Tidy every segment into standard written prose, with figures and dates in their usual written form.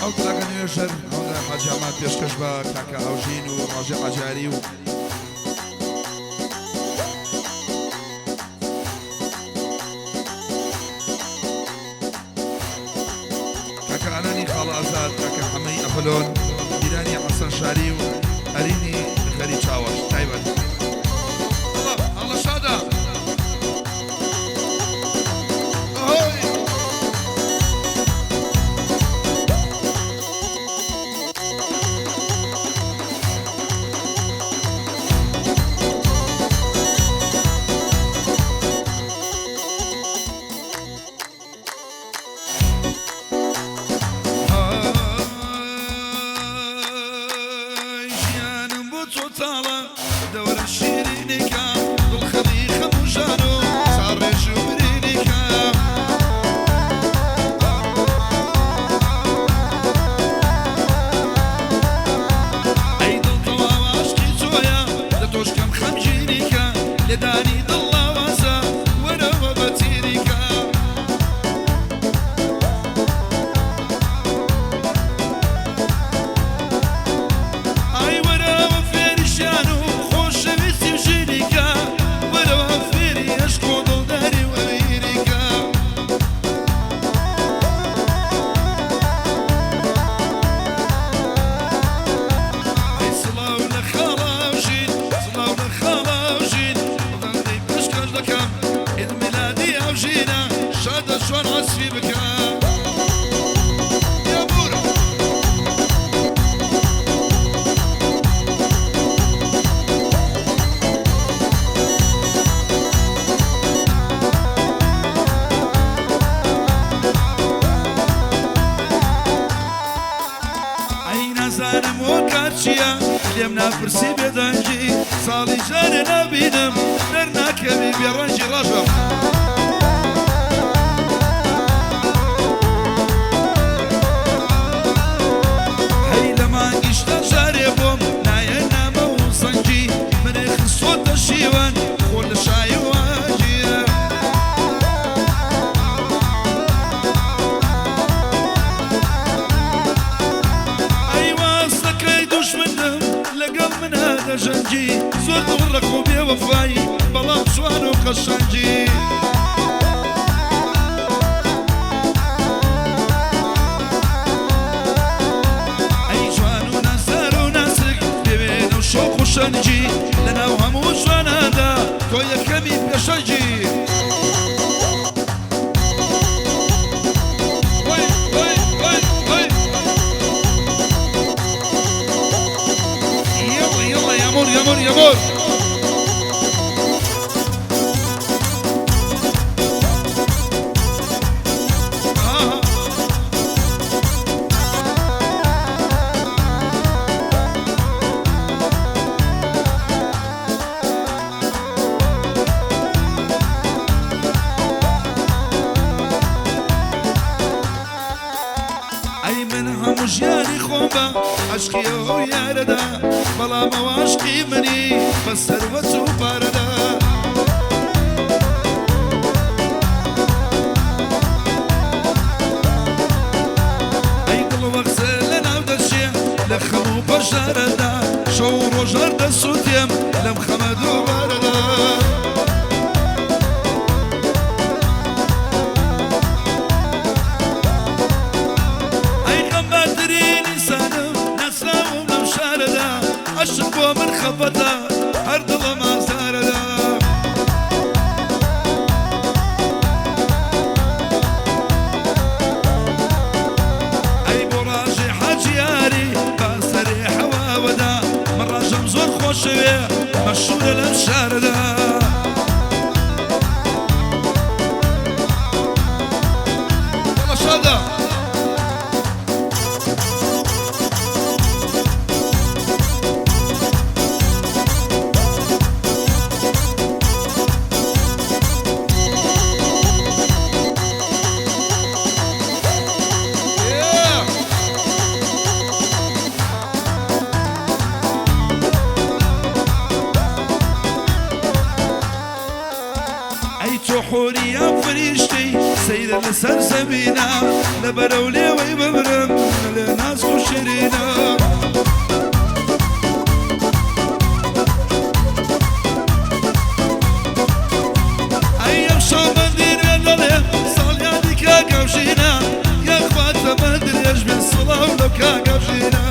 ئەو تراکە نوێژەر هەڵە حاجی عەماد پێشکەش بە کاکە هاوژین و ڕاژە حاجیاری و کاکە ئالانی خاڵە ئازاد، کاکە حەمەی ئەفەلۆن، میرانی حەسەن شاری و ئەرینی غەریب چاوەش تایبەت. ئەڵە ئەڵە شادە. ئەهۆی. ئای ژیانم بۆ تۆ تاڵە دەوەرە شیرینیکە دڵ خەمی خەم و ژان و ساڕێژ و برینیکە. ئەی دڵ تەواو عەشقی تۆیە لە تۆش کەم خەمگینیکە لێدانی دڵ لاوازە وەرەوە بە تیریکە. ئای وەرەوە فێری ژیان و خۆشەویستی و ژیریکە، وەرەوە فێری ئەشق و دڵداری و ئەوینیکە. ئەی سڵاو لە خاڵاوژین، سڵاو لە خاڵاوژین، بەندەی پێشکەش دەکەم عید میلادی هاوژینە، شادە جوان عەزفی بکە. یامور. ئەی نازانم هۆکار چییە لێم ناپرسی بێدەنگی ساڵی جارێ نابینم دەرناکەوی بێڕەنگی ڕەشم. هەی لە مانگیشتا جارێ بۆم نایە نامە و زەنگی منێ خستۆتە شیوەن خۆ لە شای و ئاگیە. ئەی واز دەکەی دوژمنم لەگەڵ منە دەژەنگی زۆر دڵڕەق و بێوەفایی بەڵام جوان و قەشەنگی. ئەی جوان و نازدار و ناسک بێوێنە و شۆخ و شەنگی لەناو هەموو جواناندا تۆ یەکەمی پێشەنگی. وەی وەی وەی وەی يلا يلا يا مور يا مور يا مور. آه. ئەی من هەموو ژیانی خۆم بە عەشقی ئەو یارەدا، بەڵام ئەو عەشقی منی بە سەروەت و پارەدا. ئەی دڵ وەخزە لەناو دەچێ لە خەم و پەژارەدا، شەو و ڕۆژ هەر دەسووتێم لەم خەمە دووبارەدا. ئەی خەمبارترین ئینسانم ناسراوم لەم شارەدا، عەشق بۆ من خەفەتە هەر دڵم ئازارەدا. ئەی بۆ ڕاژەی حاجیاری با سەری حەواوەدا، من ڕاژەم زۆر خۆشەوێ مەشهورە لەم شارەدا. يلا شادة. Yeah. لەسەر زەمینە لەبەرەو لێوەی بمرم لێ نازک و شیرینە. ئەی ئەمشەو بەندی نوێ دەڵێ ساڵیادی کاکەوژینە، یاخوا تەمەن درێژ بێ سڵاو لەو کاکەوژینە.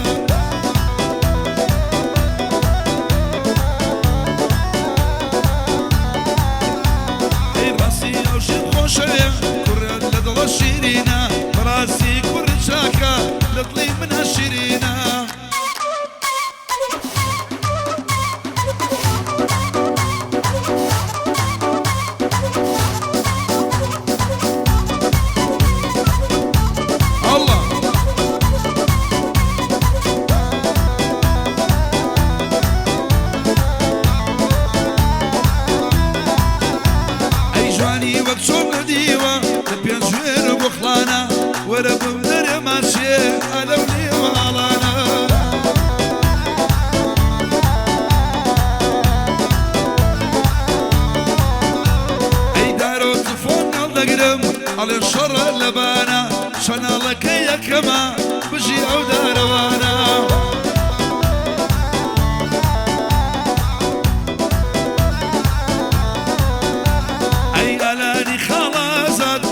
ئەی ڕاستی ئەوژین خۆشەوێ کوڕێت لە دڵە شیرینە، بەڕاستی کوڕی چاکە لە دڵی منە شیرینە. ئەڵڵا. ئەی جوانی وەک چۆن نەدیوە لە پێنجوێن و بۆخڵانە، وەرە بمدەرێ ماچێ ئالەو لێواڵانە. ئەی دارۆ تفۆن هەڵدەگرم ئەڵێن شەڕە لەبانە، چەناڵەکە یەکەمە بژی ئەو دارەوانە. ئەی ئالانی خاڵازاد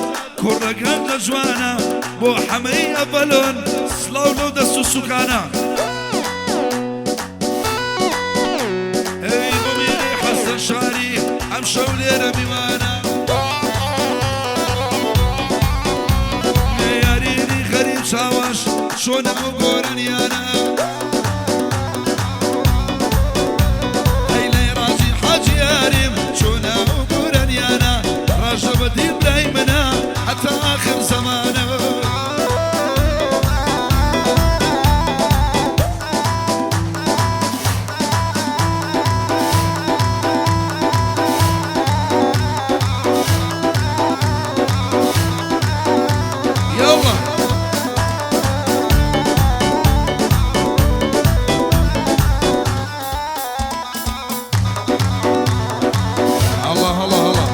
کوڕەکان لە جوانە، بۆ حەمەی ئەڤەلۆن سڵاو لەو دەست و سوکانە. ئەی بۆ میری حەسەن شاری ئەمشەو لێرە میوانە. یاریری غەریب چاوەش چۆنە ئەو گۆرانیانە. ئەی لای ڕاجی حاجی یاریم چۆنە ئەو گۆرانیانە، ڕاژە بە دین برای منە حەتا ئاخر زەمانە. يلا الله الله الله.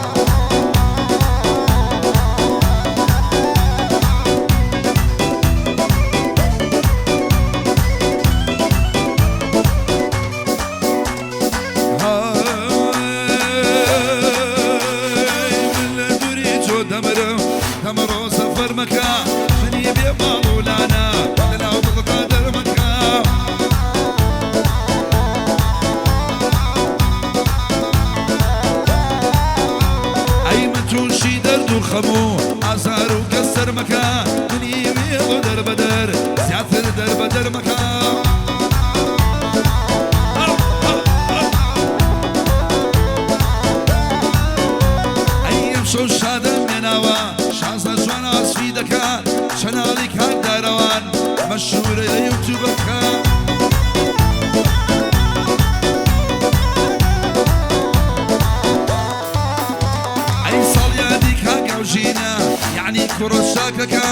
هاي من لە دووری تۆ دەمرم دەمڕۆ سەفەر مەکە، منی بێ ماڵ و لانە لەناو دڵتا دەرمەکە. ئەی من تووشی دەرد و خەم و ئازار و کەسەر مەکە، منی وێڵ و دەربەدەر زیاتر دەربەدەر مەکە. ئەی ئەمشەو شادم مێناوە شازە جوان ئاسفی دەکا، چەناڵی کاک دارەوان مەشهورە لە یوتیوبەکە. ئەی ساڵیادی کاکاوژینە یعنی کوڕە شاکەکە،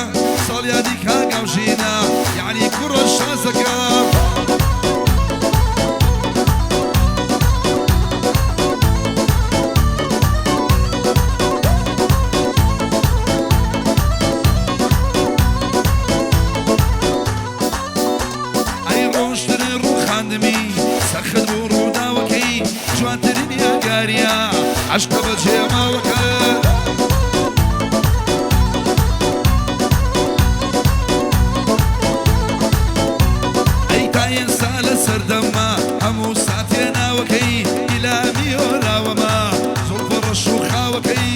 ساڵیادی کاکاوژینە یعنی کوڕە شازەکە. ئەی ڕۆژترین ڕووخاندمی سەخت بوو ڕووداوەکەی، جوانترین یاگاریە عەشقە بەجێ ماوەکە. ئەی تا ئێستا لە سەردەمما هەموو ساتێ ناوەکەی ئیلامی هۆراوەمە زوڵفە ڕەش و خاوەکەی.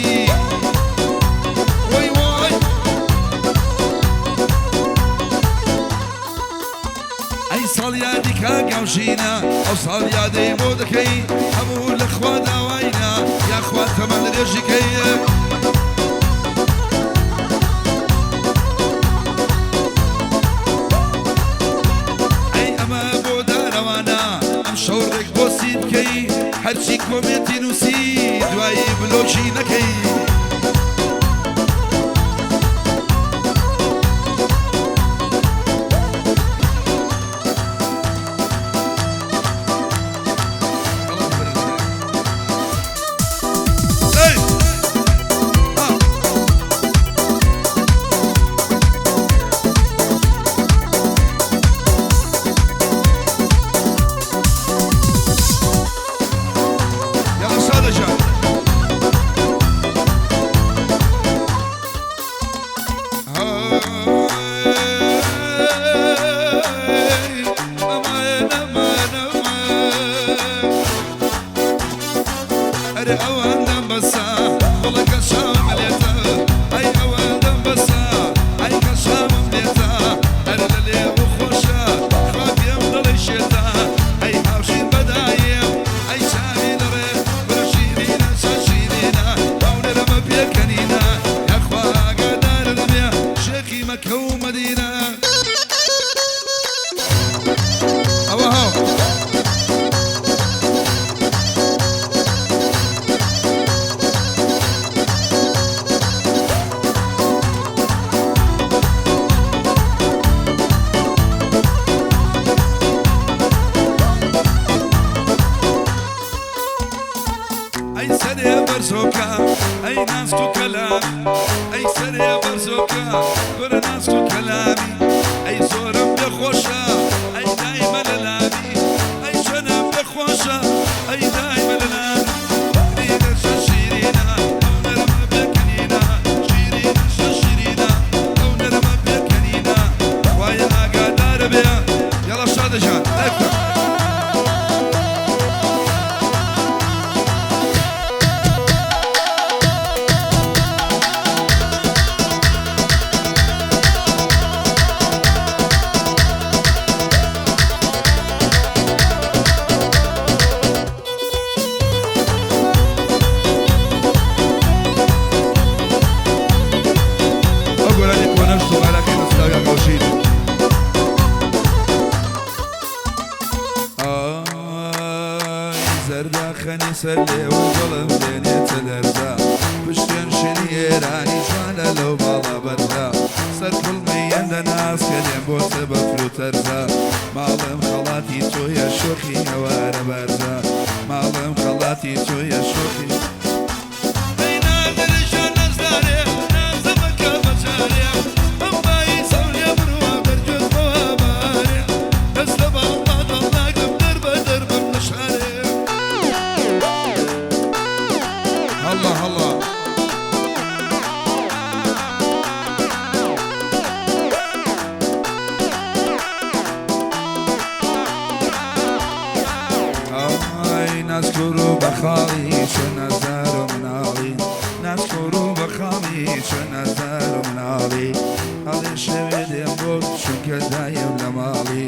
وەی وای ئەی ساڵیادی کاکاوژینە ئەو ساڵیادەی بۆ دەکەی، هەموو لە خوا داواینە یاخوا تەمەن درێژیکەی. ئەی ئەمە بۆ دارەوانە ئەم شەو ڕێک بۆ سی بکەی، هەرچی کۆمێنتی نووسی دوایی بلۆکی نەکەی. ئەی! ئەی سەرێ بەرزۆکە کورە ناسک و کەلامی ئەی زۆرم پێ خۆشە ئەی دایمە لە لامی ئەی چەنم پێ خۆشە ئەی دایمە لە لامی شیرینە شە شیرینە ئەو نەرمە پێکەنینە شیرینە شە شیرینە ئەو نەرمە پێکەنینە خوایە ئاگادارە بێ یاڵا شادە جان لایک بکەن. ئەو گۆرانی کۆنەش تۆمارەکەی بە سلاویان گۆشین. ئای زەردەخەنی سەر لێوە دڵم دێنێتە لەرزە پشتێن شینی ئێرانی جوانە لەو باڵا بەرزە سەر کوڵمی ئەندە ناسکە لێم بۆتە بەفر و تەرزە ماڵم خەڵاتی تۆیە شۆخی هەوارە بەرزە ماڵم خەڵاتی تۆیە شۆخی ئەی نادرشە نازدارێ نازە مەکە بەجارێ ئەم بایی زەولێ بڕوا دەرگوێت بەوە بارێ دەست لە باڵات هەڵناگرم دەر بە دەربم لە شارێ هەڵا هەڵا. ئای نازکور و بەخاڵی چۆن نازدار و مناڵی نازکور و بەخاڵی چۆن نازدار و مناڵی هەڵێ شەوێ دێم بۆت چونکە دایم لە ماڵی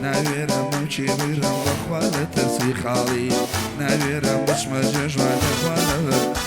ناوێرم مەمکی بگرم بەخوا لە ترسی خاڵی ناوێرم بچمە جێژوان لەخوا لەبەر.